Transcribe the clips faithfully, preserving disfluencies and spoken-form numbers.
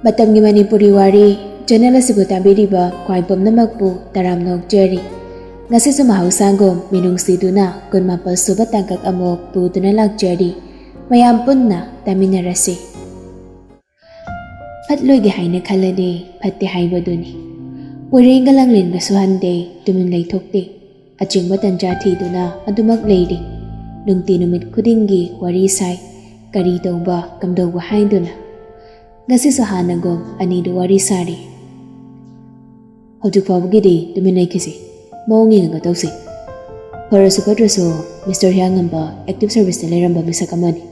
ꯃꯇꯝꯒꯤ ꯃꯅꯤꯄꯨꯔꯤ ꯋꯥꯔꯤ ꯆꯦꯅꯦꯜ ꯑꯁꯤꯕꯨ ꯇꯥꯕꯤꯔꯤꯕ ꯈ꯭ꯋꯥꯏ ꯄꯨꯝꯅꯃꯛꯄꯨ ꯇꯔꯥꯝꯅ ꯑꯣꯛꯆꯔꯤ꯫ ꯉꯁꯤꯁꯨ ꯃꯍꯧꯁꯥꯒꯨꯝ ꯃꯤꯅꯨꯡꯁꯤ ꯇꯨꯅ ꯀꯨꯟꯃꯥꯄꯜ ꯁꯨꯕ ꯇꯥꯡꯀꯛ ꯑꯃꯨꯛ ꯄꯨꯗꯨꯅ ꯂꯥꯛꯆꯔꯤ꯫ ꯃꯌꯥꯝ ꯄꯨꯟꯅ ꯇꯥꯃꯤꯟꯅꯔꯁꯤ꯫ ꯐꯠꯂꯣꯏꯒꯦ ꯍꯥꯏꯅ ꯈꯜꯂꯗꯤ ꯐꯠꯇꯦ ꯍꯥꯏꯕꯗꯨꯅꯤ꯫ ꯄꯣꯏꯔꯩꯒ ꯂꯥꯡꯂꯦꯟꯒ ꯁꯨꯍꯟꯗꯦ, ꯇꯨꯃꯤꯟ ꯂꯩꯊꯣꯛꯇꯦ꯫ ꯑꯆꯤꯡꯕ ꯇꯟꯖꯥ ꯊꯤꯗꯨꯅ ꯑꯗꯨꯃꯛ ꯂꯩꯔꯤ꯫ ꯅꯨꯡꯇꯤ ꯅꯨꯃꯤꯠ ꯈꯨꯗꯤꯡꯒꯤ ꯋꯥꯔꯤ ꯁꯥꯏ꯫ ꯀꯔꯤ ꯇꯧꯕ, ꯀꯝꯗꯧꯕ ꯍꯥꯏꯗꯨꯅ꯫ ꯉꯁꯤꯁꯨ ꯍꯥꯟꯅꯒꯨꯝ ꯑꯅꯤꯗꯨ ꯋꯥꯔꯤ ꯁꯥꯔꯤ꯫ ꯍꯧꯖꯤꯛ ꯐꯥꯎꯕꯒꯤꯗꯤ ꯇꯨꯃꯤꯟ ꯂꯩꯈꯤꯁꯤ꯫ ꯃꯑꯣꯡ ꯌꯦꯡꯉꯒ ꯇꯧꯁꯤ꯫ ꯐꯔꯁꯨ ꯐꯠꯇ꯭ꯔꯁꯨ ꯃꯤꯁꯇꯔ ꯍꯤꯌꯥꯡꯉꯝꯕ ꯑꯦꯛꯇꯤꯚ ꯁꯔꯚꯤꯁꯇ ꯂꯩꯔꯝꯕ ꯃꯤꯁꯛ ꯑꯃꯅꯤ꯫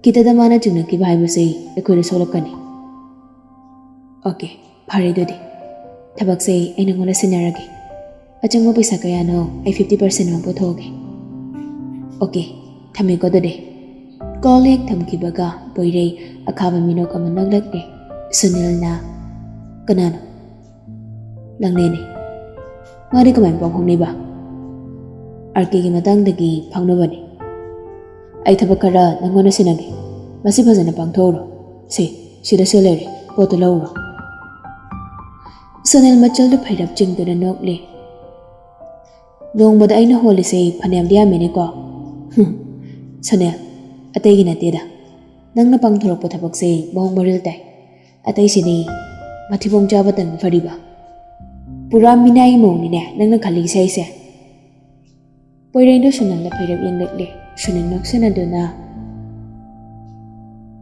ꯈꯤꯇꯗ ꯃꯥꯅ ꯆꯤꯡꯅꯈꯤꯕ ꯍꯥꯏꯕꯁꯤ ꯑꯩꯈꯣꯏꯗ ꯁꯣꯛꯂꯛꯀꯅꯤ꯫ ꯑꯣꯀꯦ, ꯐꯔꯦ ꯑꯗꯨꯗꯤ꯫ ꯊꯕꯛꯁꯦ ꯑꯩ ꯅꯉꯣꯟꯗ ꯁꯤꯟꯅꯔꯒꯦ꯫ ꯑꯆꯪꯕ ꯄꯩꯁꯥ ꯀꯌꯥꯅꯣ ꯑꯩ ꯐꯤꯐꯇꯤ ꯄꯥꯔꯁꯦꯟ ꯑꯃ ꯄꯨꯊꯣꯛꯑꯒꯦ꯫ ꯑꯣꯀꯦ, ꯊꯝꯃꯦꯀꯣ ꯑꯗꯨꯗꯤ꯫ ꯀꯣꯜ ꯍꯦꯛ ꯊꯝꯈꯤꯕꯒ ꯄꯣꯏꯔꯩ ꯑꯈꯥꯕ ꯃꯤꯅꯣꯛ ꯑꯃ ꯅꯣꯛꯂꯛꯂꯦ꯫ ꯁꯨꯅꯤꯜꯅ, "ꯀꯅꯥꯅꯣ?" "ꯂꯥꯡꯂꯦꯟꯅꯤ꯫" "ꯃꯥꯗꯤ ꯀꯃꯥꯏꯅ ꯄꯥꯎ ꯐꯥꯎꯅꯩꯕ?" "ꯑꯥꯔ ꯀꯦꯒꯤ ꯃꯇꯥꯡꯗꯒꯤ ꯐꯥꯎꯅꯕꯅꯤ꯫" "ꯑꯩ ꯊꯕꯛ ꯈꯔ ꯅꯪꯉꯣꯟꯗ ꯁꯤꯟꯅꯒꯦ꯫ ꯃꯁꯤ ꯐꯖꯅ ꯄꯥꯡꯊꯣꯛꯎꯔꯣ꯫ ꯁꯦ, ꯁꯤꯗꯁꯨ ꯂꯩꯔꯦ, ꯄꯣꯠꯇꯨ ꯂꯧꯔꯨꯔꯣ꯫" ꯁꯣꯅꯦꯜ ꯃꯆꯜꯗꯨ ꯐꯩꯔꯞ ꯆꯤꯡꯗꯨꯅ ꯅꯣꯛꯂꯦ꯫ "ꯅꯣꯡꯃꯗ ꯑꯩꯅ ꯍꯣꯜꯂꯤꯁꯦ ꯐꯅꯌꯥꯝꯗꯤ ꯌꯥꯝꯃꯤꯅꯦꯀꯣ꯫" "ꯍꯨꯝ, ꯁꯣꯅꯦꯜ, ꯑꯇꯩꯒꯤ ꯅꯠꯇꯦꯗ꯫ ꯅꯪꯅ ꯄꯥꯡꯊꯣꯔꯛꯄ ꯊꯕꯛꯁꯦ ꯃꯑꯣꯡ ꯃꯔꯤꯜ ꯇꯥꯏ꯫ ꯑꯇꯩꯁꯤꯗꯤ ꯃꯊꯤꯕꯣꯡ ꯆꯥꯕꯇꯪ ꯐꯔꯤꯕ꯫ ꯄꯨꯔꯥ ꯃꯤꯅꯥꯏꯒꯤ ꯃꯑꯣꯡꯅꯤꯅꯦ ꯅꯪꯅ ꯈꯜꯂꯤꯁꯦ ꯑꯩꯁꯦ꯫" ꯄꯣꯏꯔꯩꯗꯣ ꯁꯨꯅꯤꯜꯗ ꯐꯩꯔꯞ ꯌꯦꯡꯂꯛꯂꯦ꯫ ꯁꯨꯅꯤꯜ ꯅꯣꯛꯁꯤꯟꯅꯗꯨꯅ,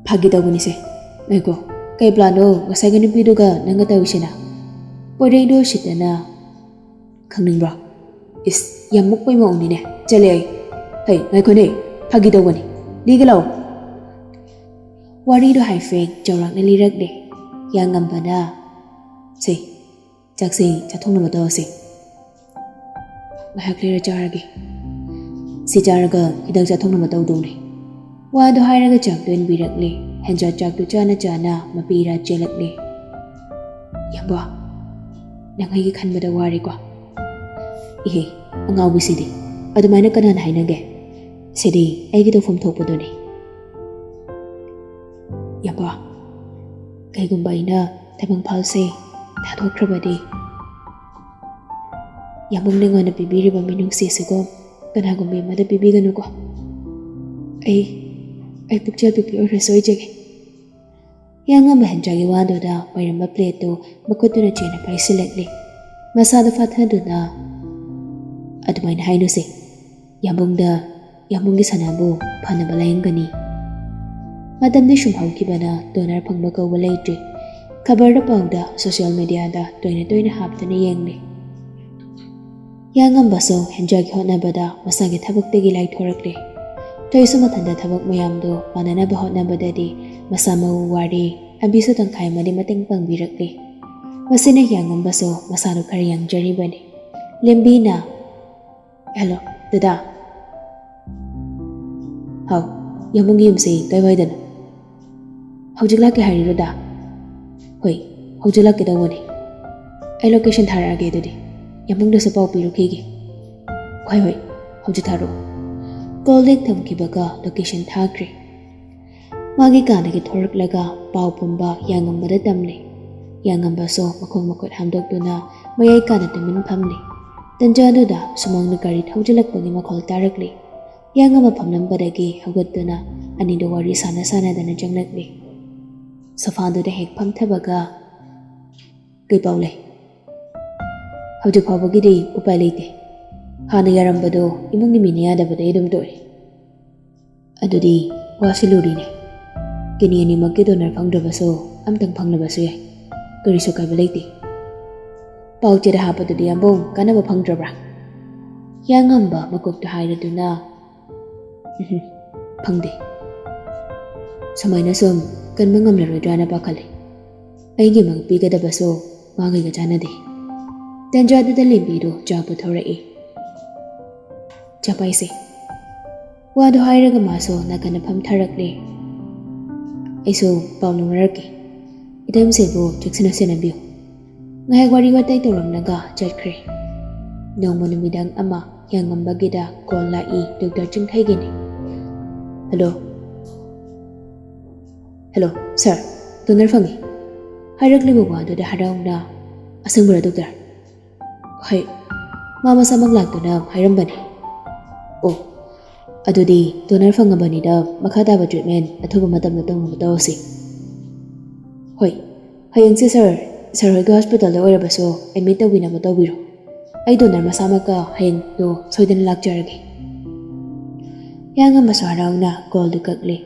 "ꯐꯥꯒꯤ ꯇꯧꯕꯅꯤꯁꯦ꯫ ꯉꯥꯏꯈꯣ, ꯀꯩ ꯄ꯭ꯂꯥꯟꯅꯣ ꯉꯁꯥꯏꯒꯤ ꯅꯨꯄꯤꯗꯨꯒ ꯅꯪꯒ ꯇꯧꯔꯤꯁꯤꯅ?" ꯄꯣꯏꯔꯩꯗꯣ ꯎꯁꯤꯠꯇꯅ, "ꯈꯪꯅꯤꯡꯕ꯭ꯔꯣ? ꯏꯁ, ꯌꯥꯝ ꯃꯨꯛꯄꯩ ꯃꯑꯣꯡꯅꯤꯅꯦ꯫ ꯆꯠꯂꯦ ꯑꯩ꯫ ꯍꯩ, ꯉꯥꯏꯈꯣꯅꯦ, ꯐꯥꯒꯤ ꯇꯧꯕꯅꯤ꯫ ꯂꯤꯒꯦ ꯂꯥꯛꯑꯣ꯫" ꯋꯥꯔꯤꯗꯣ ꯍꯥꯏꯐꯦꯠ ꯆꯥꯎꯔꯥꯛꯅ ꯂꯤꯔꯛꯂꯦ꯫ ꯍꯤꯌꯥꯡꯉꯝꯕꯅ, "ꯁꯦ, ꯆꯥꯛꯁꯦ ꯆꯥꯊꯣꯛꯅꯕ ꯇꯧꯔꯁꯦ꯫ ꯉꯥꯏꯍꯥꯛ ꯂꯩꯔ ꯆꯥꯔꯒꯦ꯫ ꯁꯤ ꯆꯥꯔꯒ ꯍꯤꯗꯥꯛ ꯆꯥꯊꯣꯛꯅꯕ ꯇꯧꯗꯧꯅꯦ꯫" ꯋꯥꯗꯣ ꯍꯥꯏꯔꯒ ꯆꯥꯛꯇꯣ ꯏꯟꯕꯤꯔꯛꯂꯦ꯫ ꯍꯦꯟꯖꯥ ꯆꯥꯛꯇꯣ ꯆꯥꯅ ꯆꯥꯅ ꯃꯄꯤ ꯏꯔꯥ ꯆꯦꯜꯂꯛꯂꯦ꯫ "ꯌꯥꯝꯕꯣ, ꯅꯪ ꯑꯩꯒꯤ ꯈꯟꯕꯗ ꯋꯥꯔꯦꯀꯣ?" "ꯏꯍꯦ, ꯑꯉꯥꯎꯕꯤꯁꯤꯗꯤ꯫ ꯑꯗꯨꯃꯥꯏꯅ ꯀꯅꯥꯅ ꯍꯥꯏꯅꯒꯦ? ꯁꯤꯗꯤ ꯑꯩꯒꯤ ꯇꯧꯐꯝ ꯊꯣꯛꯄꯗꯨꯅꯤ꯫" "ꯌꯥꯝꯕꯣ, ꯀꯔꯤꯒꯨꯝꯕ ꯑꯩꯅ ꯇꯥꯏꯕꯪꯄꯥꯜꯁꯦ ꯊꯥꯗꯣꯛꯈ꯭ꯔꯕꯗꯤ, ꯌꯥꯝꯕꯨꯡꯅ ꯑꯩꯉꯣꯟꯗ ꯄꯤꯕꯤꯔꯤꯕ ꯃꯤꯅꯨꯡꯁꯤ ꯑꯁꯤꯒꯨꯝ ꯀꯅꯥꯒꯨꯝꯕꯤ ꯑꯃꯗ ꯄꯤꯕꯤꯒꯅꯨꯀꯣ꯫ ꯑꯩ ꯑꯩ ꯄꯨꯛꯆꯦꯜ ꯄꯤꯛꯄꯤ ꯑꯣꯏꯔꯁꯨ ꯑꯣꯏꯖꯒꯦ꯫ ꯍꯤꯌꯥꯡꯉꯝꯕ ꯍꯦꯟꯖꯥꯒꯤ ꯋꯥꯗꯨꯗ ꯄꯥꯏꯔꯝꯕ ꯄ꯭ꯂꯦꯠꯇꯨ ꯃꯈꯨꯠꯇꯨꯅ ꯆꯦꯅ ꯄꯥꯏꯁꯤꯜꯂꯛꯂꯤ꯫ ꯃꯁꯥꯗꯨ ꯐꯥꯊꯗꯨꯅ, "ꯑꯗꯨꯃꯥꯏꯅ ꯍꯥꯏꯅꯨꯁꯦ꯫ ꯌꯥꯝꯕꯨꯡꯗ, ꯌꯥꯝꯕꯨꯡꯒꯤ ꯁꯅꯥꯕꯨ ꯐꯅꯕ ꯂꯥꯌꯦꯡꯒꯅꯤ꯫" ꯃꯇꯝꯗꯤ ꯁꯨꯝ ꯍꯧꯈꯤꯕꯅ ꯗꯣꯅꯔ ꯐꯪꯕ ꯀꯧꯕ ꯂꯩꯇ꯭ꯔꯤ꯫ ꯈꯕꯔꯗ, ꯄꯥꯎꯗ, ꯁꯣꯁꯤꯌꯦꯜ ꯃꯦꯗꯤꯌꯥꯗ ꯇꯣꯏꯅ ꯇꯣꯏꯅ ꯍꯥꯞꯇꯨꯅ ꯌꯦꯡꯂꯤ꯫ ꯍꯤꯌꯥꯡꯉꯝꯕꯁꯨ ꯍꯦꯟꯖꯥꯒꯤ ꯍꯣꯠꯅꯕꯗ ꯃꯁꯥꯒꯤ ꯊꯕꯛꯇꯒꯤ ꯂꯥꯏꯊꯣꯔꯛꯂꯦ꯫ ꯊꯣꯏꯁꯨ ꯃꯊꯟꯇ ꯊꯕꯛ ꯃꯌꯥꯝꯗꯨ ꯃꯥꯟꯅꯅꯕ ꯍꯣꯠꯅꯕꯗꯗꯤ ꯃꯁꯥ ꯃꯎ ꯋꯥꯔꯦ꯫ ꯑꯕꯤꯁꯨ ꯇꯪꯈꯥꯏ ꯑꯃꯗꯤ ꯃꯇꯦꯡ ꯄꯥꯡꯕꯤꯔꯛꯂꯦ꯫ ꯃꯁꯤꯅ ꯍꯤꯌꯥꯡꯉꯝꯕꯁꯨ ꯃꯁꯥꯗꯨ ꯈꯔ ꯌꯥꯡꯖꯔꯤꯕꯅꯤ꯫ ꯂꯦꯝꯕꯤꯅ, "ꯍꯦꯜꯂꯣ, ꯗꯗꯥ꯫" "ꯍꯥꯎ, ꯌꯥꯝꯕꯨꯡꯒꯤ ꯌꯨꯝꯁꯤ ꯀꯥꯏꯋꯥꯏꯗꯅꯣ?" "ꯍꯧꯖꯤꯛ ꯂꯥꯛꯀꯦ ꯍꯥꯏꯔꯤꯔꯣ, ꯗꯥ?" "ꯍꯣꯏ, ꯍꯧꯖꯤꯛ ꯂꯥꯛꯀꯦ ꯇꯧꯕꯅꯦ꯫" "ꯑꯩ ꯂꯣꯀꯦꯁꯟ ꯊꯥꯔꯛꯑꯒꯦ ꯑꯗꯨꯗꯤ꯫ ꯌꯥꯝꯕꯨꯡꯗꯁꯨ ꯄꯥꯎ ꯄꯤꯔꯨꯈꯤꯒꯦ꯫" "ꯍꯣꯏ, ꯍꯣꯏ, ꯍꯧꯖꯤꯛ ꯊꯥꯔꯛꯑꯣ꯫" ꯀꯣꯜ ꯍꯦꯛ ꯊꯝꯈꯤꯕꯒ ꯂꯣꯀꯦꯁꯟ ꯊꯥꯈ꯭ꯔꯦ꯫ ꯃꯥꯒꯤ ꯀꯥꯗꯒꯤ ꯊꯣꯔꯛꯂꯒ ꯄꯥꯎ ꯄꯨꯝꯕ ꯍꯤꯌꯥꯡꯉꯝꯕꯗ ꯇꯝꯂꯦ꯫ ꯍꯤꯌꯥꯡꯉꯝꯕꯁꯨ ꯃꯈꯣꯡ ꯃꯈꯨꯠ ꯍꯥꯝꯗꯣꯛꯇꯨꯅ ꯃꯌꯥꯏ ꯀꯥꯗ ꯇꯨꯃꯤꯟ ꯐꯝꯂꯦ꯫ ꯇꯟꯖꯥꯗꯨꯗ ꯁꯨꯃꯥꯡꯗ ꯒꯥꯔꯤ ꯊꯧꯖꯤꯜꯂꯛꯄꯒꯤ ꯃꯈꯣꯜ ꯇꯥꯔꯛꯂꯦ꯫ ꯍꯤꯌꯥꯡꯉꯝꯕ ꯐꯝꯂꯝꯕꯗꯒꯤ ꯍꯧꯒꯠꯇꯨꯅ ꯑꯅꯤꯗꯨ ꯋꯥꯔꯤ ꯁꯥꯟꯅ ꯁꯥꯟꯅꯗꯅ ꯆꯪꯂꯛꯂꯦ꯫ ꯁꯣꯐꯥꯗꯨꯗ ꯍꯦꯛ ꯐꯝꯊꯕꯒ, "ꯀꯩ ꯄꯥꯎ ꯂꯩ?" "ꯍꯧꯖꯤꯛ ꯐꯥꯎꯕꯒꯤꯗꯤ ꯎꯄꯥꯏ ꯂꯩꯇꯦ꯫ ꯍꯥꯟꯅ ꯌꯥꯔꯝꯕꯗꯣ ꯏꯃꯨꯡꯒꯤ ꯃꯤꯅ ꯌꯥꯗꯕꯗꯒꯤ ꯑꯗꯨꯝ ꯇꯣꯛꯑꯦ꯫" "ꯑꯗꯨꯗꯤ ꯋꯥꯁꯤ ꯂꯨꯔꯤꯅꯦ꯫ ꯀꯤꯗꯅꯤ ꯑꯅꯤꯃꯛꯀꯤ ꯗꯣꯅꯔ ꯐꯪꯗ꯭ꯔꯕꯁꯨ ꯑꯝꯇꯪ ꯐꯪꯂꯕꯁꯨ ꯌꯥꯏ꯫ ꯀꯔꯤꯁꯨ ꯀꯥꯏꯕ ꯂꯩꯇꯦ꯫" "ꯄꯥꯎ ꯆꯦꯗ ꯍꯥꯞꯄꯗꯨꯗꯤ ꯌꯥꯝꯕꯨꯡ ꯀꯥꯟꯅꯕ ꯐꯪꯗ꯭ꯔꯕ꯭ꯔꯥ?" ꯍꯤꯌꯥꯡꯉꯝꯕ ꯃꯀꯣꯛꯇ ꯍꯥꯏꯔꯗꯨꯅ, "ꯎꯝ, ꯐꯪꯗꯦ꯫ ꯁꯨꯃꯥꯏꯅ ꯁꯨꯝ ꯀꯟꯕ ꯉꯝꯂꯔꯣꯏꯗ꯭ꯔꯥꯅ ꯄꯥꯈꯠꯂꯦ꯫ ꯑꯩꯒꯤ ꯃꯛ ꯄꯤꯒꯗꯕꯁꯨ ꯃꯥꯒꯩꯒ ꯆꯥꯟꯅꯗꯦ꯫" ꯇꯟꯖꯥꯗꯨꯗ ꯂꯦꯝꯕꯤꯗꯨ ꯆꯥ ꯄꯨꯊꯣꯔꯛꯏ꯫ ꯆꯥ ꯄꯥꯏꯁꯦ꯫ ꯋꯥꯗꯨ ꯍꯥꯏꯔꯒ ꯃꯥꯁꯨ ꯅꯥꯀꯟꯗ ꯐꯝꯊꯔꯛꯂꯦ꯫ "ꯑꯩꯁꯨ ꯄꯥꯎ ꯂꯧꯅꯔꯛꯀꯦ꯫ ꯏꯇꯩꯃꯁꯤꯕꯨ ꯆꯦꯛꯁꯤꯟꯅ ꯁꯦꯟꯅꯕꯤꯌꯨ꯫" ꯉꯥꯏꯍꯥꯛ ꯋꯥꯔꯤ ꯋꯥꯇꯥꯏ ꯇꯧꯔꯝꯂꯒ ꯆꯠꯈ꯭ꯔꯦ꯫ ꯅꯣꯡꯃ ꯅꯨꯃꯤꯗꯥꯡ ꯑꯃ ꯍꯤꯌꯥꯡꯉꯝꯕꯒꯤꯗ ꯀꯣꯜ ꯂꯥꯛꯏ, ꯗꯣꯛꯇꯔ ꯆꯤꯡꯊꯩꯒꯤꯅꯤ꯫ "ꯍꯜꯂꯣ꯫" "ꯍꯜꯂꯣ, ꯁꯥꯔ, ꯗꯣꯅꯔ ꯐꯪꯉꯤ꯫" ꯍꯥꯏꯔꯛꯂꯤꯕ ꯋꯥꯗꯨꯗ ꯍꯔꯥꯎꯅ, "ꯑꯁꯦꯡꯕꯔ, ꯗꯣꯛꯇꯔ?" "ꯍꯣꯏ, ꯃꯥ ꯃꯁꯥꯃꯛ ꯂꯥꯛꯇꯨꯅ ꯍꯥꯏꯔꯝꯕꯅꯤ꯫" "ꯑꯣ, ꯑꯗꯨꯗꯤ ꯗꯣꯅꯔ ꯐꯪꯉꯕꯅꯤꯅ ꯃꯈꯥ ꯇꯥꯕ ꯇ꯭ꯔꯤꯠꯃꯦꯟ ꯑꯊꯨꯕ ꯃꯇꯝꯗ ꯇꯧꯅꯕ ꯇꯧꯔꯁꯤ꯫" "ꯍꯣꯏ, ꯍꯌꯦꯡꯁꯦ ꯁꯥꯔ, ꯁꯥꯔ ꯍꯣꯏꯒꯤ ꯍꯣꯁꯄꯤꯇꯥꯜꯗ ꯑꯣꯏꯔꯕꯁꯨ ꯑꯦꯗꯃꯤꯠ ꯇꯧꯕꯤꯅꯕ ꯇꯧꯕꯤꯔꯣ꯫ ꯑꯩ ꯗꯣꯅꯔ ꯃꯁꯥꯃꯛꯀ ꯍꯌꯦꯡꯗꯣ ꯁꯣꯏꯗꯅ ꯂꯥꯛꯆꯔꯒꯦ꯫" ꯍꯤꯌꯥꯡꯉꯝꯕꯁꯨ ꯍꯔꯥꯎꯅ ꯀꯣꯜꯗꯨ ꯀꯛꯂꯦ꯫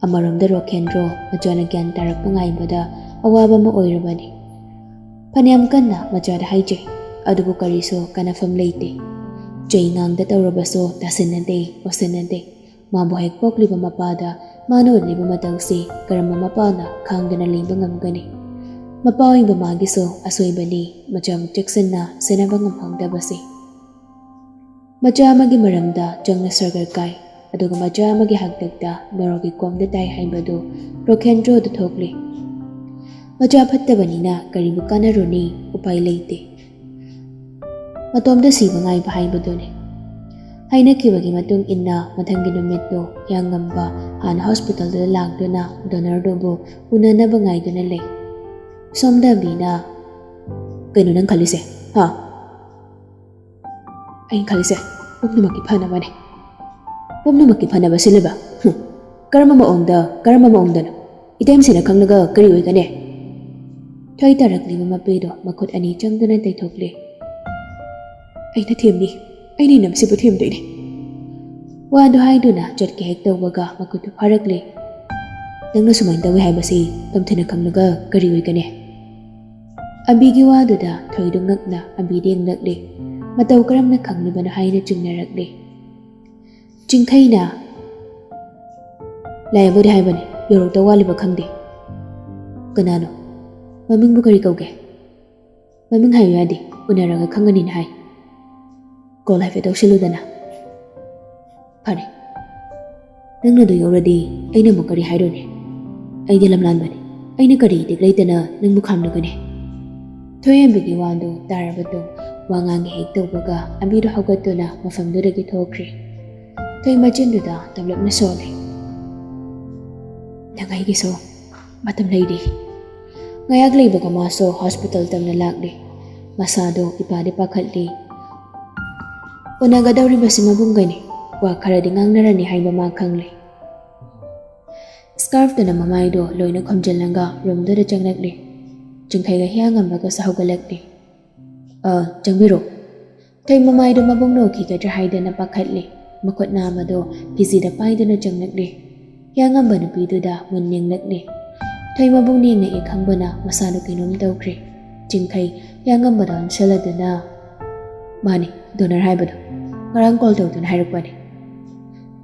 ꯑꯃꯔꯣꯝꯗ ꯔꯣꯀꯦꯟꯗ꯭ꯔꯣ ꯃꯆꯥꯅ ꯒ꯭ꯌꯥꯟ ꯇꯥꯔꯛꯄ ꯉꯥꯏꯕꯗ ꯑꯋꯥꯕ ꯑꯃ ꯑꯣꯏꯔꯕꯅꯤ꯫ ꯐꯅꯌꯥꯝ ꯀꯟꯅ ꯃꯆꯥꯗ ꯍꯥꯏꯖꯩ, ꯑꯗꯨꯕꯨ ꯀꯔꯤꯁꯨ ꯀꯥꯟꯅꯐꯝ ꯂꯩꯇꯦ꯫ ꯆꯩ ꯉꯥꯡꯗ ꯇꯧꯔꯕꯁꯨ ꯇꯥꯁꯤꯟꯅꯗꯦ, ꯑꯣꯠꯁꯤꯟꯅꯗꯦ꯫ ꯃꯥꯕꯨ ꯍꯦꯛ ꯄꯣꯛꯂꯤꯕ ꯃꯄꯥꯗ ꯃꯥꯅ ꯎꯠꯂꯤꯕ ꯃꯇꯧꯁꯤ ꯀꯔꯝꯕ ꯃꯄꯥꯅ ꯈꯥꯡꯗꯨꯅ ꯂꯦꯡꯕ ꯉꯝꯒꯅꯤ? ꯃꯄꯥ ꯑꯣꯏꯕ ꯃꯥꯒꯤꯁꯨ ꯑꯁꯣꯏꯕꯅꯤ, ꯃꯆꯥꯕꯨ ꯆꯦꯛꯁꯤꯟꯅ ꯁꯦꯟꯅꯕ ꯉꯝꯍꯧꯗꯕꯁꯤ꯫ ꯃꯆꯥ ꯑꯃꯒꯤ ꯃꯔꯝꯗ ꯆꯪꯅ ꯁꯔꯒꯔ ꯀꯥꯏ, ꯑꯗꯨꯒ ꯃꯆꯥ ꯑꯃꯒꯤ ꯍꯥꯛꯇꯛꯇ ꯅꯣꯔꯣꯛꯀꯤ ꯀꯣꯝꯗ ꯇꯥꯏ ꯍꯥꯏꯕꯗꯨ ꯔꯣꯀꯦꯟꯗ꯭ꯔꯣꯗ ꯊꯣꯛꯂꯤ꯫ ꯃꯆꯥ ꯐꯠꯇꯕꯅꯤꯅ ꯀꯔꯤꯕꯨ ꯀꯥꯟꯅꯔꯨꯅꯤ? ꯎꯄꯥꯏ ꯂꯩꯇꯦ꯫ ꯃꯇꯣꯝꯇ ꯁꯤꯕ ꯉꯥꯏꯕ ꯍꯥꯏꯕꯗꯨꯅꯤ꯫ ꯍꯥꯏꯅꯈꯤꯕꯒꯤ ꯃꯇꯨꯡ ꯏꯟꯅ ꯃꯊꯪꯒꯤ ꯅꯨꯃꯤꯠꯇꯨ ꯍꯤꯌꯥꯡꯉꯝꯕ ꯍꯥꯟꯅ ꯍꯣꯁꯄꯤꯇꯥꯜꯗꯨꯗ ꯂꯥꯛꯇꯨꯅ ꯗꯣꯅꯔꯗꯨꯕꯨ ꯎꯅꯅꯕ ꯉꯥꯏꯗꯨꯅ ꯂꯩ꯫ ꯁꯣꯝꯗ ꯑꯕꯤꯅ, "ꯀꯩꯅꯣ ꯅꯪ ꯈꯜꯂꯤꯁꯦ? ꯍꯥ?" "ꯑꯩꯅ ꯈꯜꯂꯤꯁꯦ ꯄꯨꯝꯅꯃꯛꯀꯤ ꯐꯅꯕꯅꯦ꯫" "ꯄꯨꯝꯅꯃꯛꯀꯤ ꯐꯅꯕ ꯁꯤꯜꯂꯤꯕ? ꯍꯨꯝ, ꯀꯔꯝꯕ ꯃꯑꯣꯡꯗ, ꯀꯔꯝꯕ ꯃꯑꯣꯡꯗꯅꯣ? ꯏꯇꯩꯃꯁꯤꯅ ꯈꯪꯂꯒ ꯀꯔꯤ ꯑꯣꯏꯒꯅꯤ?" ꯊꯣꯏ ꯇꯥꯔꯛꯂꯤꯕ ꯃꯄꯤꯗꯣ ꯃꯈꯨꯠ ꯑꯅꯤ ꯆꯪꯗꯨꯅ ꯇꯩꯊꯣꯛꯂꯦ꯫ "ꯑꯩꯅ ꯊꯦꯝꯅꯤ, ꯑꯩꯅ ꯏꯅꯝꯁꯤꯕꯨ ꯊꯦꯝꯗꯣꯏꯅꯤ꯫" ꯋꯥꯗꯨ ꯍꯥꯏꯗꯨꯅ ꯆꯠꯀꯦ ꯍꯦꯛ ꯇꯧꯕꯒ ꯃꯈꯨꯠꯇꯨ ꯐꯥꯔꯛꯂꯦ꯫ "ꯅꯪꯅ ꯁꯨꯃꯥꯏꯅ ꯇꯧꯏ ꯍꯥꯏꯕꯁꯤ ꯇꯣꯝꯊꯤꯅ ꯈꯪꯂꯒ ꯀꯔꯤ ꯑꯣꯏꯒꯅꯤ?" ꯑꯕꯤꯒꯤ ꯋꯥꯗꯨꯗ ꯊꯣꯏꯗꯨ ꯉꯛꯅ ꯑꯕꯤꯗ ꯌꯦꯡꯂꯛꯂꯦ꯫ ꯃꯇꯧ ꯀꯔꯝꯅ ꯈꯪꯂꯤꯕꯅꯣ ꯍꯥꯏꯅ ꯆꯤꯡꯅꯔꯛꯂꯦ꯫ ꯆꯤꯡꯈꯩꯅ, "ꯂꯥꯛꯑꯦꯕꯨꯗꯤ ꯍꯥꯏꯕꯅꯤ, ꯌꯧꯔꯛꯇꯧ ꯋꯥꯠꯂꯤꯕ ꯈꯪꯗꯦ꯫" "ꯀꯅꯥꯅꯣ? ꯃꯃꯤꯡꯕꯨ ꯀꯔꯤ ꯀꯧꯒꯦ?" "ꯃꯃꯤꯡ ꯍꯥꯏꯌꯨ ꯌꯥꯗꯦ, ꯎꯅꯔꯒ ꯈꯪꯒꯅꯤꯅ ꯍꯥꯏ꯫" "ꯀꯣꯜ ꯍꯥꯏꯐꯦꯠ ꯇꯧꯁꯤꯜꯂꯨꯗꯅ꯫" "ꯐꯔꯦ, ꯅꯪꯅ ꯑꯗꯨ ꯌꯧꯔꯗꯤ ꯑꯩꯅ ꯑꯃꯨꯛ ꯀꯔꯤ ꯍꯥꯏꯔꯨꯅꯤ? ꯑꯩꯗꯤ ꯂꯝꯂꯥꯟꯕꯅꯤ, ꯑꯩꯅ ꯀꯔꯤ ꯏꯇꯤꯛ ꯂꯩꯇꯅ ꯅꯪꯕꯨ ꯈꯥꯝꯂꯒꯅꯤ?" ꯊꯣꯏꯍꯦꯟꯕꯒꯤ ꯋꯥꯗꯨ ꯇꯥꯔꯕꯗꯨ ꯋꯥ ꯉꯥꯡꯒꯦ ꯍꯦꯛ ꯇꯧꯕꯒ ꯑꯕꯤꯗꯨ ꯍꯧꯒꯠꯇꯨꯅ ꯃꯐꯝꯗꯨꯗꯒꯤ ꯊꯣꯛꯈ꯭ꯔꯦ꯫ ꯊꯣꯏ ꯃꯆꯤꯟꯗꯨꯗ ꯇꯞꯂꯞꯅ ꯁꯣꯜꯂꯦ꯫ "ꯅꯪ ꯑꯩꯒꯤꯁꯨ ꯃꯇꯝ ꯂꯩꯔꯤ꯫" ꯉꯥꯏꯍꯥꯛ ꯂꯩꯕꯒ ꯃꯥꯁꯨ ꯍꯣꯁꯄꯤꯇꯥꯜ ꯇꯝꯅ ꯂꯥꯛꯂꯤ꯫ ꯃꯁꯥꯗꯣ ꯏꯄꯥꯗꯤ ꯄꯥꯈꯠꯂꯤ꯫ ꯎꯅꯒꯗꯧꯔꯤꯕꯁꯤ ꯃꯕꯨꯡꯒꯅꯤ꯫ ꯋꯥ ꯈꯔꯗꯤ ꯉꯥꯡꯅꯔꯅꯤ ꯍꯥꯏꯕ ꯃꯥ ꯈꯪꯂꯤ꯫ ꯁ꯭ꯀꯥꯔꯐꯇꯨꯅ ꯃꯃꯥꯏꯗꯣ ꯂꯣꯏꯅ ꯈꯨꯝꯖꯤꯜꯂꯒ ꯔꯨꯝꯗꯨꯗ ꯆꯪꯂꯛꯂꯤ꯫ ꯆꯤꯡꯈꯩꯒ ꯍꯤꯌꯥꯡꯉꯝꯕꯒꯁꯨ ꯍꯧꯒꯠꯂꯛꯂꯤ꯫ "ꯑ, ꯆꯪꯕꯤꯔꯣ꯫" ꯊꯣꯏ ꯃꯃꯥꯏꯗꯣ ꯃꯕꯨꯡ ꯅꯣꯛꯈꯤꯒꯗ꯭ꯔꯥ ꯍꯥꯏꯗꯅ ꯄꯥꯈꯠꯂꯤ꯫ ꯃꯈꯨꯠ ꯅꯥꯝꯃꯗꯣ ꯐꯤꯖꯤꯗ ꯄꯥꯏꯗꯨꯅ ꯆꯪꯂꯛꯂꯤ꯫ ꯍꯤꯌꯥꯡꯉꯝꯕ ꯅꯨꯄꯤꯗꯨꯗ ꯃꯨꯟ ꯌꯦꯡꯂꯛꯂꯤ꯫ ꯊꯣꯏ ꯃꯕꯨꯡ ꯌꯦꯡꯂꯛꯑꯦ ꯈꯪꯕꯅ ꯃꯁꯥꯗꯣ ꯀꯩꯅꯣꯝ ꯇꯧꯈ꯭ꯔꯦ꯫ ꯆꯤꯡꯈꯩ ꯍꯤꯌꯥꯡꯉꯝꯕꯗ ꯑꯣꯟꯁꯤꯜꯂꯗꯨꯅ, "ꯃꯥꯅꯤ, ꯗꯣꯅꯔ ꯍꯥꯏꯕꯗꯣ꯫ ꯉꯔꯥꯡ ꯀꯣꯜ ꯇꯧꯗꯨꯅ ꯍꯥꯏꯔꯛꯄꯅꯤ꯫"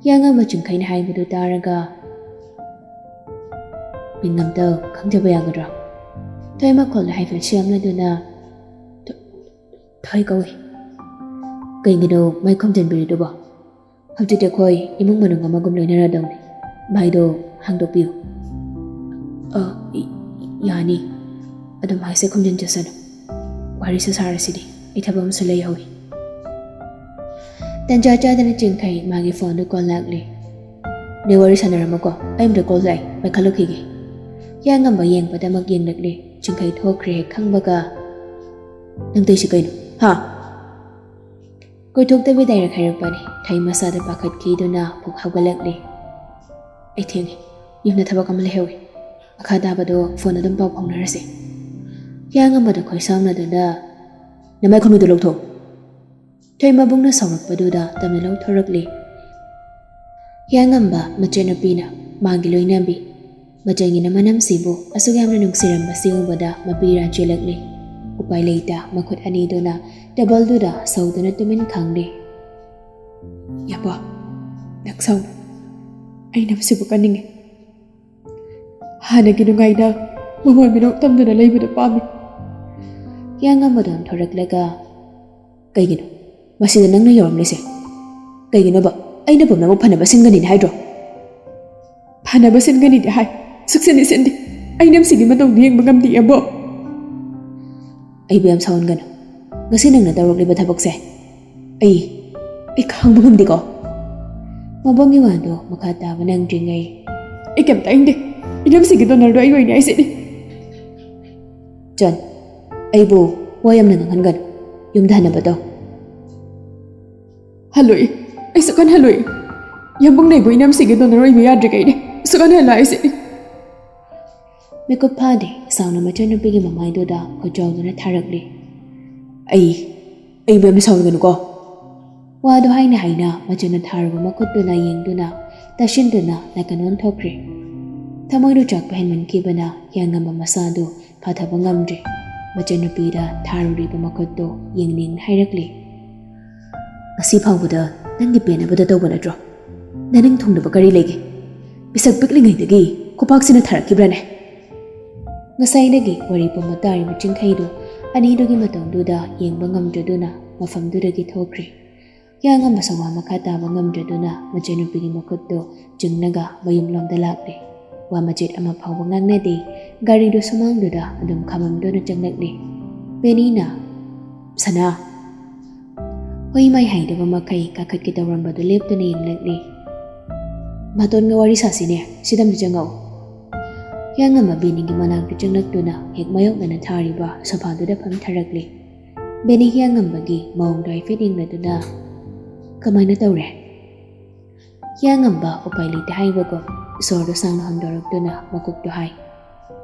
ꯍꯤꯌꯥꯡꯉꯝꯕ ꯆꯤꯡꯈꯩꯅ ꯍꯥꯏꯕꯗꯨ ꯇꯥꯔꯒ, "ꯃꯤꯡ ꯑꯝꯇ ꯈꯪꯖꯕ ꯌꯥꯒꯗ꯭ꯔꯥ?" ꯊꯣꯏ ꯃꯈꯣꯜꯗꯣ ꯍꯥꯏꯐꯦꯠ ꯁꯦꯝꯂꯗꯨꯅ, "ꯊꯣ-, ꯊꯣꯏ ꯀꯧꯏ꯫" "ꯀꯩꯒꯤꯅꯣ ꯃꯩ ꯈꯨꯝꯖꯤꯟꯕꯤꯔꯤꯗꯨꯕꯣ? ꯍꯧꯖꯤꯛꯇꯤ ꯑꯩꯈꯣꯏ ꯏꯃꯨꯡ ꯃꯅꯨꯡ ꯑꯃꯒꯨꯝ ꯂꯣꯏꯅꯔꯗꯧꯅꯤ꯫ ꯃꯩꯗꯣ ꯍꯥꯡꯗꯣꯛꯄꯤꯌꯨ꯫" "ꯑ, ꯏ-, ꯌꯥꯅꯤ꯫ ꯑꯗꯨꯝ ꯃꯩꯁꯦ ꯈꯨꯝꯖꯤꯟꯖꯁꯅꯨ꯫ ꯋꯥꯔꯤꯁꯨ ꯁꯥꯔꯁꯤꯗꯤ꯫ ꯑꯩ ꯊꯕꯛ ꯑꯃꯁꯨ ꯂꯩꯍꯧꯏ꯫" ꯇꯟꯖꯥ ꯆꯥꯗꯅ ꯆꯤꯡꯈꯩ ꯃꯥꯒꯤ ꯐꯣꯟꯗꯨ ꯀꯣꯜ ꯂꯥꯛꯂꯤ꯫ "ꯅꯦ, ꯋꯥꯔꯤ ꯁꯥꯟꯅꯔꯝꯃꯣꯀꯣ, ꯑꯩ ꯑꯝꯇ ꯀꯣꯜ ꯂꯥꯛꯏ, ꯄꯥꯏꯈꯠꯂꯨꯈꯤꯒꯦ꯫" ꯍꯤꯌꯥꯡꯉꯝꯕ ꯌꯦꯡꯕꯗꯃꯛ ꯌꯦꯡꯂꯛꯂꯤ꯫ ꯆꯤꯡꯈꯩ ꯊꯣꯛꯈ꯭ꯔꯦ ꯍꯦꯛ ꯈꯪꯕꯒ, "ꯅꯪ ꯇꯧꯏꯁꯤ ꯀꯩꯅꯣ? ꯍꯥ?" ꯀꯣꯏꯊꯣꯛꯇꯕꯤ ꯗꯥꯏꯔꯦꯛ ꯍꯥꯏꯔꯛꯄꯅꯤ꯫ ꯊꯣꯏ ꯃꯁꯥꯗ ꯄꯥꯈꯠꯈꯤꯗꯨꯅ ꯐꯨꯛ ꯍꯧꯒꯠꯂꯛꯂꯤ꯫ "ꯑꯩ ꯊꯦꯡꯉꯦ꯫ ꯌꯨꯝꯗ ꯊꯕꯛ ꯑꯃ ꯂꯩꯍꯧꯏ꯫ ꯃꯈꯥ ꯇꯥꯕꯗꯣ ꯐꯣꯟ ꯑꯗꯨꯝ ꯄꯥꯎ ꯐꯥꯎꯅꯔꯁꯦ꯫" ꯍꯤꯌꯥꯡꯉꯝꯕꯗ ꯈꯣꯏ ꯁꯥꯎꯅꯗꯨꯅ, "ꯅꯃꯥꯏ ꯈꯨꯝꯃꯤꯗꯨ ꯂꯧꯊꯣꯛ꯫" ꯊꯣꯏ ꯃꯕꯨꯡꯅ ꯁꯥꯎꯔꯛꯄꯗꯨꯗ ꯇꯞꯅ ꯂꯧꯊꯣꯔꯛꯂꯤ꯫ ꯍꯤꯌꯥꯡꯉꯝꯕ ꯃꯆꯟꯅꯨꯄꯤꯅ ꯃꯥꯒꯤ ꯂꯣꯏꯅꯕꯤ ꯃꯆꯟꯒꯤꯅ ꯃꯅꯝꯁꯤꯕꯨ ꯑꯁꯨꯛ ꯌꯥꯝꯅ ꯅꯨꯡꯁꯤꯔꯝꯕꯁꯤ ꯎꯕꯗ ꯃꯄꯤ ꯏꯔꯥ ꯆꯦꯜꯂꯛꯂꯤ꯫ ꯎꯄꯥꯏ ꯂꯩꯇ ꯃꯈꯨꯠ ꯑꯅꯤꯗꯨꯅ ꯇꯦꯕꯜꯗꯨꯗ ꯁꯧꯗꯨꯅ ꯇꯨꯃꯤꯟ ꯈꯥꯡꯂꯤ꯫ "ꯌꯥꯄꯣ, ꯅꯪ ꯁꯥꯎꯅꯨ꯫ ꯑꯩ ꯅꯝꯁꯤꯕꯨ ꯀꯟꯅꯤꯡꯉꯤ꯫ ꯍꯥꯟꯅꯒꯤ ꯅꯨꯡꯉꯥꯏꯅ ꯃꯃꯣꯟ ꯃꯤꯅꯣꯛ ꯇꯝꯗꯨꯅ ꯂꯩꯕꯗꯨ ꯄꯥꯝꯃꯤ꯫" ꯍꯤꯌꯥꯡꯉꯝꯕꯗꯣ ꯑꯣꯟꯊꯣꯔꯛꯂꯒ, "ꯀꯩꯒꯤꯅꯣ ꯃꯁꯤꯗ ꯅꯪꯅ ꯌꯥꯎꯔꯝꯂꯤꯁꯦ? ꯀꯩꯒꯤꯅꯣꯕ? ꯑꯩꯅꯕꯨ ꯅꯪꯕꯨ ꯐꯅꯕ ꯁꯤꯟꯒꯅꯤꯅ ꯍꯥꯏꯗ꯭ꯔꯣ? ꯐꯅꯕ ꯁꯤꯟꯒꯅꯤꯗꯤ ꯍꯥꯏ, ꯁꯨꯛꯁꯤꯟꯗꯤ ꯁꯤꯟꯗꯦ꯫ ꯑꯩ ꯅꯝꯁꯤꯒꯤ ꯃꯇꯧꯗꯨ ꯌꯦꯡꯕ ꯉꯝꯗꯦ, ꯑꯕꯣ꯫" "ꯑꯩꯕꯨ ꯌꯥꯝ ꯁꯥꯎꯍꯟꯒꯅꯨ꯫ ꯉꯁꯤ ꯅꯪꯅ ꯇꯧꯔꯛꯂꯤꯕ ꯊꯕꯛꯁꯦ ꯑꯩ, ꯑꯩ ꯈꯥꯡꯕ ꯉꯝꯗꯦꯀꯣ꯫" ꯃꯕꯨꯡꯒꯤ ꯋꯥꯗꯣ ꯃꯈꯥ ꯇꯥꯕ ꯅꯪꯗ꯭ꯔꯤꯉꯩ, "ꯑꯩ ꯀꯩꯝꯇ ꯍꯥꯏꯅꯤꯡꯗꯦ꯫ ꯏꯅꯝꯁꯤꯒꯤ ꯗꯣꯅꯔꯗꯣ ꯑꯩ ꯑꯣꯏꯅꯤ ꯍꯥꯏꯁꯤꯅꯤ꯫" ꯆꯟ, ꯑꯩꯕꯨ ꯋꯥ ꯌꯥꯝꯅ ꯉꯥꯡꯍꯟꯒꯅꯨ꯫ ꯌꯨꯝꯗ ꯍꯟꯅꯕ ꯇꯧ꯫ ꯍꯜꯂꯣꯏ, ꯑꯩ ꯁꯨꯛꯍꯟ ꯍꯜꯂꯣꯏ꯫ ꯌꯥꯝꯕꯨꯡ ꯂꯩꯕꯨ ꯏꯅꯝꯁꯤꯒꯤ ꯗꯣꯅꯔ ꯑꯣꯏꯕ ꯌꯥꯗ꯭ꯔꯤ ꯀꯩꯅꯦ꯫ ꯁꯨꯛꯍꯟ ꯍꯜꯂꯣ ꯍꯥꯏꯁꯤꯅꯤ꯫ ꯃꯤꯀꯨꯞ ꯐꯥꯗꯦ, ꯁꯥꯎꯅ ꯃꯆꯟꯅꯨꯄꯤꯒꯤ ꯃꯃꯥꯏꯗꯨꯗ ꯈꯨꯠ ꯆꯥꯎꯗꯨꯅ ꯊꯥꯔꯛꯂꯤ꯫ ꯑꯩ, ꯑꯩ ꯃꯌꯥꯝꯅ ꯁꯥꯎꯅꯒꯅꯨꯀꯣ꯫ ꯋꯥꯗꯨ ꯍꯥꯏꯅ ꯍꯥꯏꯅ ꯃꯆꯟꯅ ꯊꯥꯔꯨꯕ ꯃꯈꯨꯠꯇꯨꯅ ꯌꯦꯡꯗꯨꯅ, ꯇꯥꯁꯤꯟꯗꯨꯅ ꯅꯥꯀꯟ ꯑꯣꯟꯊꯣꯛꯈ꯭ꯔꯦ꯫ ꯊꯃꯣꯏꯗꯨ ꯆꯥꯛꯄ ꯍꯦꯟꯃꯟꯈꯤꯕꯅ ꯍꯤꯌꯥꯡꯉꯝꯕ ꯃꯁꯥꯗꯨ ꯐꯥꯊꯕ ꯉꯝꯗ꯭ꯔꯦ꯫ ꯃꯆꯟꯅꯨꯄꯤꯗ ꯊꯥꯔꯨꯔꯤꯕ ꯃꯈꯨꯠꯇꯨ ꯌꯦꯡꯅꯤꯡꯅ ꯍꯥꯏꯔꯛꯂꯤ꯫ ꯉꯁꯤ ꯐꯥꯎꯕꯗ ꯅꯪꯒꯤ ꯄꯦꯟꯅꯕꯗ ꯇꯧꯕ ꯅꯠꯇ꯭ꯔꯣ? ꯅꯅꯤꯡ ꯊꯨꯡꯗꯕ ꯀꯔꯤ ꯂꯩꯒꯦ? ꯄꯤꯁꯛ ꯄꯤꯛꯂꯤꯉꯩꯗꯒꯤ ꯈꯨꯄꯥꯛꯁꯤꯅ ꯊꯥꯔꯛꯈꯤꯕ꯭ꯔꯥꯅꯦ? ꯉꯁꯥꯏꯗꯒꯤ ꯋꯥꯔꯤ ꯄꯨꯝꯕ ꯇꯥꯔꯤꯕ ꯆꯤꯡꯈꯩꯗꯨ ꯑꯅꯤꯗꯨꯒꯤ ꯃꯇꯧꯗꯨꯗ ꯌꯦꯡꯕ ꯉꯝꯗ꯭ꯔꯗꯨꯅ ꯃꯐꯝꯗꯨꯗꯒꯤ ꯊꯣꯛꯈ꯭ꯔꯦ꯫ ꯍꯤꯌꯥꯡꯉꯝꯕꯁꯨ ꯋꯥ ꯃꯈꯥ ꯇꯥꯕ ꯉꯝꯗ꯭ꯔꯗꯨꯅ ꯃꯆꯟꯅꯨꯄꯤꯒꯤ ꯃꯈꯨꯠꯇꯨ ꯆꯤꯡꯅꯒ ꯃꯌꯨꯝꯂꯣꯝꯗ ꯂꯥꯛꯂꯦ꯫ ꯋꯥ ꯃꯆꯦꯠ ꯑꯃ ꯐꯥꯎꯕ ꯉꯥꯡꯅꯗꯦ꯫ ꯒꯥꯔꯤꯗꯨ ꯁꯨꯃꯥꯡꯗꯨꯗ ꯑꯗꯨꯝ ꯈꯥꯝꯃꯝꯗꯨꯅ ꯆꯪꯂꯛꯂꯦ꯫ ꯕꯦꯅꯤꯅ, "ꯁꯅꯥ!" ꯍꯨꯏ ꯃꯥꯏ ꯍꯥꯏꯗꯕ ꯃꯈꯩ ꯀꯥꯈꯠꯀꯦ ꯇꯧꯔꯝꯕꯗꯨ ꯂꯦꯞꯇꯨꯅ ꯌꯦꯡꯂꯛꯂꯤ꯫ "ꯃꯇꯣꯟꯒ ꯋꯥꯔꯤ ꯁꯥꯁꯤꯅꯦ, ꯁꯤꯗ ꯑꯝꯇ ꯆꯪꯉꯛꯎ꯫" ꯍꯤꯌꯥꯡꯉꯝꯕ ꯕꯦꯅꯤꯒꯤ ꯃꯅꯥꯛꯇ ꯆꯪꯂꯛꯇꯨꯅ ꯍꯦꯛ ꯃꯥꯌꯣꯛꯅꯅ ꯊꯥꯔꯤꯕ ꯁꯣꯐꯥꯗꯨꯗ ꯐꯝꯊꯔꯛꯂꯤ꯫ ꯕꯦꯅꯤ ꯍꯤꯌꯥꯡꯉꯝꯕꯒꯤ ꯃꯑꯣꯡꯗꯣ ꯍꯥꯏꯐꯦꯠ ꯌꯦꯡꯂꯗꯨꯅ, "ꯀꯃꯥꯏꯅ ꯇꯧꯔꯦ?" ꯍꯤꯌꯥꯡꯉꯝꯕ ꯎꯄꯥꯏ ꯂꯩꯇꯦ ꯍꯥꯏꯕꯒꯨꯝ ꯁꯣꯔꯗꯨ ꯁꯥꯡꯅ ꯍꯣꯟꯗꯣꯔꯛꯇꯨꯅ ꯃꯀꯣꯛꯇꯨ ꯍꯥꯏ,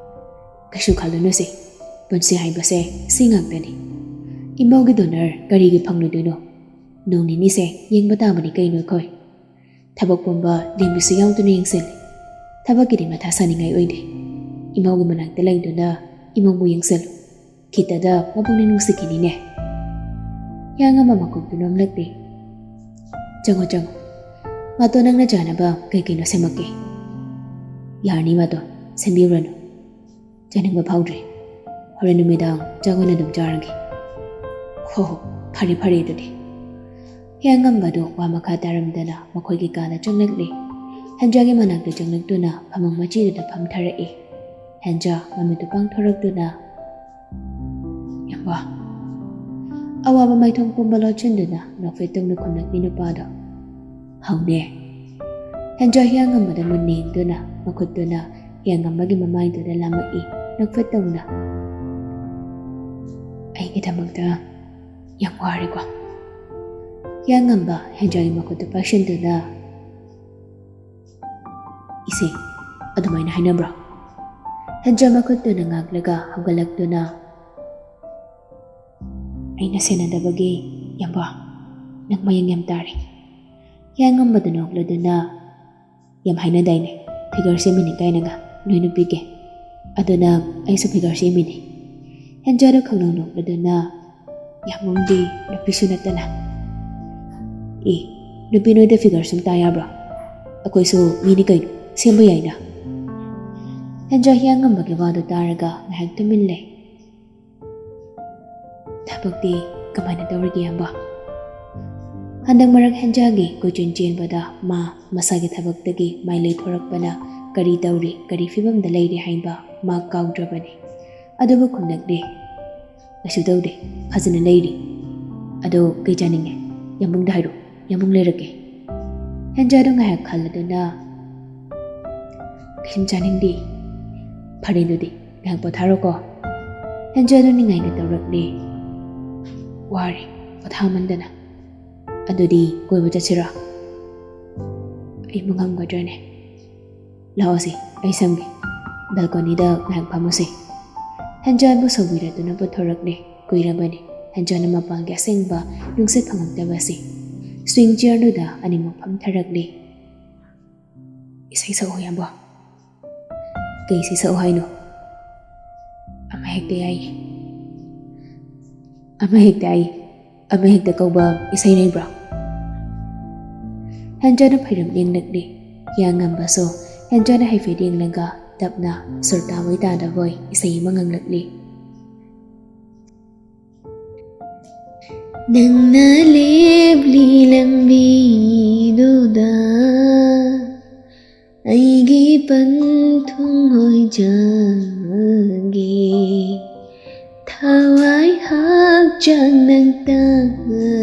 "ꯀꯩꯁꯨ ꯈꯜꯂꯨꯅꯨꯁꯦ, ꯄꯨꯟꯁꯤ ꯍꯥꯏꯕꯁꯦ ꯁꯤ ꯉꯥꯛꯇꯅꯤ꯫ ꯏꯃꯧꯒꯤ ꯗꯣꯅꯔ ꯀꯔꯤꯒꯤ ꯐꯪꯂꯣꯏꯗꯣꯏꯅꯣ? ꯅꯣꯡ ꯅꯤꯅꯤꯁꯦ ꯌꯦꯡꯕ ꯇꯥꯕꯅꯤ ꯀꯩꯅꯣ ꯑꯩꯈꯣꯏ꯫ ꯊꯕꯛ ꯄꯨꯝꯕ ꯂꯦꯝꯕꯤꯁꯨ ꯌꯥꯎꯗꯨꯅ ꯌꯦꯡꯁꯤꯜꯂꯤ꯫ ꯊꯕꯛꯀꯤꯗꯤ ꯃꯊꯥ ꯁꯥꯅꯤꯡꯉꯥꯏ ꯑꯣꯏꯗꯦ꯫ ꯏꯃꯧꯒꯤ ꯃꯅꯥꯛꯇ ꯂꯩꯗꯨꯅ ꯏꯃꯧꯕꯨ ꯌꯦꯡꯁꯤꯜꯂꯨ꯫ ꯈꯤꯇꯗ ꯃꯕꯨꯛꯅꯤꯡ ꯅꯨꯡꯁꯤꯈꯤꯅꯤꯅꯦ꯫" ꯍꯤꯌꯥꯡꯉꯝꯕ ꯃꯀꯣꯛꯇꯨ ꯅꯣꯝꯂꯛꯂꯤ꯫ "ꯆꯪꯉꯣ, ꯆꯪꯉꯣ꯫ ꯃꯥꯇꯣ, ꯅꯪꯅ ꯆꯥꯅꯕ ꯀꯩ ꯀꯩꯅꯣ ꯁꯦꯝꯃꯛꯀꯦ꯫" "ꯌꯥꯔꯅꯤ ꯃꯥꯇꯣ, ꯁꯦꯝꯕꯤꯔꯨꯔꯅꯨ꯫ ꯆꯥꯅꯤꯡꯕ ꯐꯥꯎꯗ꯭ꯔꯤ꯫ ꯍꯣꯔꯦꯟ ꯅꯨꯃꯤꯗꯥꯡ ꯆꯥꯛ ꯑꯣꯏꯅ ꯑꯗꯨꯝ ꯆꯥꯔꯒꯦ꯫" "ꯍꯣ ꯍꯣ, ꯐꯔꯦ ꯐꯔꯦ ꯑꯗꯨꯗꯤ꯫" ꯍꯤꯌꯥꯡꯉꯝꯕꯗꯨ ꯋꯥ ꯃꯈꯥ ꯇꯥꯔꯝꯗꯅ ꯃꯈꯣꯏꯒꯤ ꯀꯥꯗ ꯆꯪꯂꯛꯂꯦ꯫ ꯍꯦꯟꯖꯥꯒꯤ ꯃꯅꯥꯛꯇ ꯆꯪꯂꯛꯇꯨꯅ ꯐꯃꯨꯡ ꯃꯆꯤꯗꯨꯗ ꯐꯝꯊꯔꯛꯏ꯫ ꯍꯦꯟꯖꯥ ꯃꯃꯤꯠꯇꯨ ꯄꯥꯡꯊꯣꯔꯛꯇꯨꯅ, "ꯌꯥꯝꯕ꯫" ꯑꯋꯥꯕ ꯃꯥꯏꯊꯣꯡ ꯄꯨꯝꯕ ꯂꯣꯠꯁꯤꯟꯗꯨꯅ ꯅꯣꯛꯐꯦꯠ ꯇꯧꯅ ꯈꯨꯝꯂꯛꯂꯤ ꯅꯨꯄꯥꯗꯣ꯫ "ꯍꯧꯅꯦ꯫" ꯍꯦꯟꯖꯥ ꯍꯤꯌꯥꯡꯉꯝꯕꯗ ꯃꯨꯟꯅ ꯌꯦꯡꯗꯨꯅ ꯃꯈꯨꯠꯇꯨꯅ ꯍꯤꯌꯥꯡꯉꯝꯕꯒꯤ ꯃꯃꯥꯏꯗꯨꯗ ꯂꯥꯝꯃꯛꯏ, ꯅꯣꯛꯐꯦꯠ ꯇꯧꯅ꯫ ꯑꯩꯒꯤꯗꯃꯛꯇ ꯌꯥꯝ ꯋꯥꯔꯦꯀꯣ꯫ ꯍꯤꯌꯥꯡꯉꯝꯕ ꯍꯦꯟꯖꯥꯒꯤ ꯃꯈꯨꯠꯇ ꯄꯥꯏꯁꯤꯟꯗꯨꯅ, "ꯏꯆꯦ, ꯑꯗꯨꯃꯥꯏꯅ ꯍꯥꯏꯅꯕ꯭ꯔꯣ?" ꯍꯦꯟꯖꯥ ꯃꯈꯨꯠꯇꯨꯅ ꯉꯥꯛꯂꯒ ꯍꯧꯒꯠꯂꯛꯇꯨꯅ, "ꯑꯩꯅ ꯁꯦꯟꯅꯗꯕꯒꯤ, ꯌꯥꯝꯕ, ꯅꯪ ꯃꯌꯦꯡ ꯌꯥꯝ ꯇꯥꯔꯦ꯫" ꯍꯤꯌꯥꯡꯉꯝꯕꯗ ꯅꯣꯛꯂꯗꯨꯅ, "ꯌꯥꯝ ꯍꯥꯏꯅꯗꯥꯏꯅꯦ, ꯐꯤꯒꯔ ꯁꯦꯝꯃꯤꯅꯤ ꯀꯥꯏꯅꯒ ꯅꯣꯏ ꯅꯨꯄꯤꯒꯤ꯫ ꯑꯗꯨꯅ ꯑꯩꯁꯨ ꯐꯤꯒꯔ ꯁꯦꯝꯃꯤꯅꯤ꯫" ꯍꯦꯟꯖꯥꯗꯣ ꯈꯪꯅꯧ ꯅꯣꯛꯂꯗꯨꯅ, "ꯌꯥꯝꯕꯨꯡꯗꯤ ꯅꯨꯄꯤꯁꯨ ꯅꯠꯇꯅ꯫" "ꯑꯦ, ꯅꯨꯄꯤ ꯅꯣꯏꯗ ꯐꯤꯒꯔ ꯁꯨꯝ ꯇꯥ ꯌꯥꯕ꯭ꯔꯣ? ꯑꯩꯈꯣꯏꯁꯨ ꯃꯤꯅꯤ ꯀꯩꯅꯣ, ꯁꯦꯝꯕ ꯌꯥꯏꯅ꯫" ꯍꯦꯟꯖꯥ ꯍꯤꯌꯥꯡꯉꯝꯕꯒꯤ ꯋꯥꯗꯨ ꯇꯥꯔꯒ ꯉꯥꯏꯍꯥꯛ ꯇꯨꯃꯤꯟ ꯂꯩ꯫ "ꯊꯕꯛꯇꯤ ꯀꯃꯥꯏꯅ ꯇꯧꯔꯤꯒꯦ, ꯏꯌꯥꯝꯕ?" ꯍꯟꯗꯛ ꯃꯔꯛ ꯍꯦꯟꯖꯥꯒꯤ ꯀꯣꯏꯆꯦꯟ ꯆꯦꯟꯕꯗ ꯃꯥ ꯃꯁꯥꯒꯤ ꯊꯕꯛꯇꯒꯤ ꯃꯥꯏ ꯂꯩꯊꯣꯔꯛꯄꯅ ꯀꯔꯤ ꯇꯧꯔꯤ, ꯀꯔꯤ ꯐꯤꯕꯝꯗ ꯂꯩꯔꯤ ꯍꯥꯏꯕ ꯃꯥ ꯀꯥꯎꯗ꯭ꯔꯕꯅꯤ꯫ ꯑꯗꯨꯕꯨ ꯈꯨꯝꯂꯛꯂꯤ, "ꯀꯩꯁꯨ ꯇꯧꯗꯦ, ꯐꯖꯅ ꯂꯩꯔꯤ꯫ ꯑꯗꯣ ꯀꯩ ꯆꯥꯅꯤꯡꯉꯦ? ꯌꯥꯝꯕꯨꯡꯗ ꯍꯥꯏꯔꯣ, ꯌꯥꯝꯕꯨꯡ ꯂꯩꯔꯛꯀꯦ꯫" ꯍꯦꯟꯖꯥꯗꯣ ꯉꯥꯏꯍꯥꯛ ꯈꯜꯂꯗꯨꯅ, "ꯀꯩꯁꯨꯝ ꯆꯥꯅꯤꯡꯗꯦ꯫" "ꯐꯔꯦ, ꯑꯗꯨꯗꯤ ꯉꯥꯏꯍꯥꯛ ꯄꯣꯊꯥꯔꯣꯀꯣ꯫" ꯍꯦꯟꯖꯥꯗꯣ ꯅꯤꯡꯉꯥꯏꯅ ꯇꯧꯔꯛꯂꯦ꯫ "ꯋꯥꯔꯦ, ꯄꯣꯊꯥꯃꯟꯗꯅ꯫ ꯑꯗꯨꯗꯤ ꯀꯣꯏꯕ ꯆꯠꯁꯤꯔꯣ?" "ꯑꯩꯕꯨ ꯉꯝꯒꯗ꯭ꯔꯅꯦ?" "ꯂꯥꯛꯑꯣꯁꯦ, ꯑꯩ ꯁꯪꯒꯦ꯫ ꯕꯦꯜꯀꯣꯅꯤꯗ ꯉꯥꯏꯍꯥꯛ ꯐꯝꯃꯨꯁꯦ꯫" ꯍꯦꯟꯖꯥꯕꯨ ꯁꯧꯕꯤꯔꯗꯨꯅ ꯄꯨꯊꯣꯔꯛꯂꯦ꯫ ꯀꯨꯏꯔꯕꯅꯤ ꯍꯦꯟꯖꯥꯅ ꯃꯄꯥꯟꯒꯤ ꯑꯁꯦꯡꯕ ꯅꯨꯡꯁꯤꯠ ꯐꯪꯉꯛꯇꯕꯁꯦ꯫ ꯁ꯭ꯋꯤꯡ ꯆꯤꯌꯔꯗꯨꯗ ꯑꯅꯤꯃꯛ ꯐꯝꯊꯔꯛꯂꯦ꯫ "ꯏꯁꯩ ꯁꯛꯎ, ꯏꯌꯥꯝꯕ꯫" "ꯀꯩ ꯏꯁꯩ ꯁꯛꯎ ꯍꯥꯏꯅꯣ?" "ꯑꯃ ꯍꯦꯛꯇ ꯌꯥꯏꯌꯦ꯫" "ꯑꯃ ꯍꯦꯛꯇ ꯌꯥꯏꯌꯦ꯫ ꯑꯃ ꯍꯦꯛꯇ ꯀꯧꯕ ꯏꯁꯩ ꯂꯩꯕ꯭ꯔꯣ?" ꯍꯦꯟꯖꯥꯅ ꯐꯩꯔꯞ ꯌꯦꯡꯂꯛꯂꯤ꯫ ꯍꯤꯌꯥꯡꯉꯝꯕꯁꯨ ꯍꯦꯟꯖꯥꯅ ꯍꯥꯏꯐꯦꯠ ꯌꯦꯡꯂꯒ ꯇꯞꯅ ꯁꯨꯔ ꯇꯥꯕꯣꯏ ꯇꯥꯗꯕꯣꯏ ꯏꯁꯩ ꯑꯃ ꯉꯪꯂꯛꯂꯤ꯫ "ꯅꯪꯅ ꯂꯦꯞꯂꯤ ꯂꯝꯕꯤꯗꯨꯗ ꯑꯩꯒꯤ ꯄꯟꯊꯨꯡ ꯑꯣꯏꯖꯒꯦ꯫ ꯊꯋꯥꯏ ꯍꯛꯆꯥꯡ ꯅꯪꯇꯒꯤꯅꯤ꯫